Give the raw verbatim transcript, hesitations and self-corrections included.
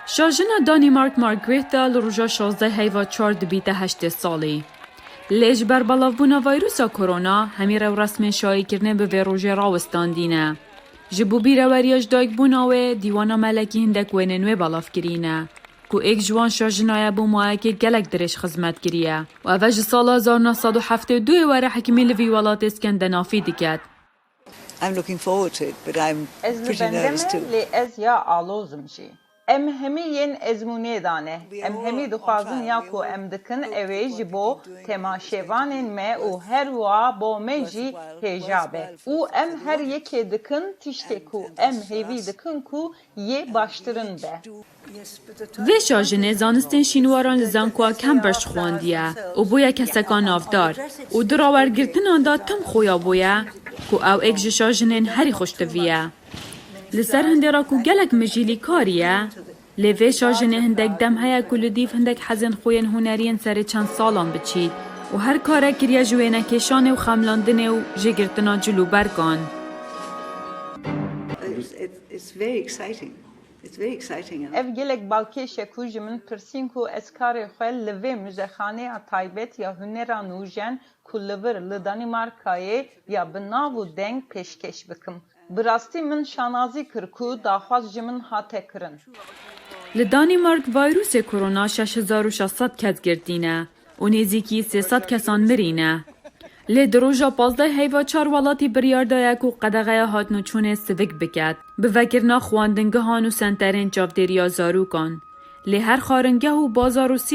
Şajina Danîmark Margrethe li roja şazdeh heyva çar dibîte heştê salî. Lê ji ber belavbûna vîrusa korona, hemî rewresmên şayîkirinê bi vê rojê rawestandîne. Ji bo bîreweriya ji dayikbûna wê, dîwana melekî hindek wênên wê belav kirîne, ku êk ji wan şajinaye bo mayekê gelek dirêj xizmet kiriye û ev e ji sala hezar neh sed û heftê û duyê were hikimî li vî welatê Skandinafî diket. I'm looking forward to it, but I'm Ez li pretty bende me, nervous too. Lê ez ya alozim jî. Em hemî yên ezmûnê de ne. Em hemî dixwazin ya ku em dikin ew ê ji bo temaşevanên me û her wiha bo me jî hêja be. Û em her yekê dikin tiştê ku em hêvî dikin ku yê baştirin be. Vê şajinê zanistên şînwaran li Zankoa Cambridge xwendiye û bûye keseka navdar û di rawergirtinan de tim xwe ya bûye ku ew êk ji şajinên herî xweş tivî ye. Li ser hindê re ku gelek mijîlîkarî ye, lê vê şajinê hindek dem heye ku li dîv hindek hezên xwe yên hunerî yên serê çend salan biçît û her kare kiriye ji wênekêşanê û xemlandinê û jêgirtina cil û bergan. It's, it's, it's very exciting. It's very exciting. Ev gelek balkêş e ku ji min pirsîn ku ez karê xwe li vê muzexaneya taybet ya hunera nûjen ku li vir li Danîmarkayê ya bi nav û deng pêşkêş bikim. Bi rastî min şanazî kir ku daxwaz ji min hate kirin. Li Danîmark vîrusê korona şeş hezar û şeş sed kes girtîne û nêzîkî sê sed kesan mirîne. Lê di roja pazdeh heyva çar welatî biryar daye ku qedexeya hatnûçûnê sivik biket, bi vekirina xwendingehan û senterên çavdêriya zarokan. Lê her xwaringeh û bazar û sî